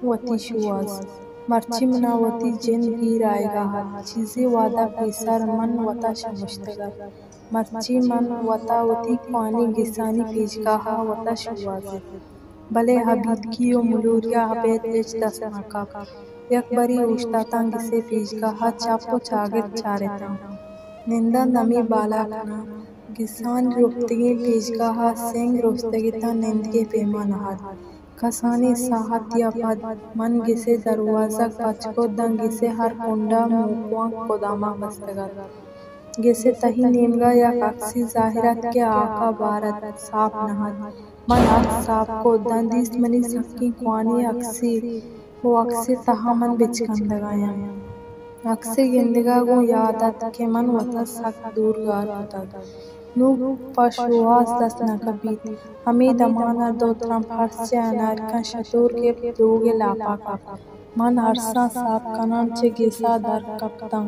وتی شوہاز۔ مرچی منا وتی جند گیر آیگا ات۔ چیزے وہدا پیسر من وتا شمشتگ ات۔ مرچی من وتا وتی کوہنیں گسانی پیشگاہا وتا شوہازت۔ بلے ابیتکی و ملوریا ابید ہچ دست نہ کپت۔ یک برے اوشتاتاں گسے پیشگاہا چپ و چاگرد چارتاں۔ ننداں دمے بالا کناں۔ گسانی رپتگیں پیشگاہا سنگ رستگتاں، نندگے پیما نہ ات۔ کسانیں ساہتیا پد من گسے دروازگ پچ کت، داں گسے ہر کنڈا موکوانک کداما بستگ ات۔ گسے تہی نیمگا یک اکسے زاہر ات کہ ہاکا بار ات، ساپ نہ ات۔ من اکس ساپ کت، داں دیست منی سکیں کوہنیں اکسے و اکسے تہا من بچکندگایاں۔ اکسے گندگا گوں یات ات کہ من وتا سک دور گار کتگ۔ نوں پہ شوہاز دست نہ کپیت۔ ہمے دمان ء دو ترمپ ہرس چہ انارکاں شتور گپت، لوگ ء لاپا کپت۔ من ہرساں ساپ کنان چہ گس ء در کپتاں۔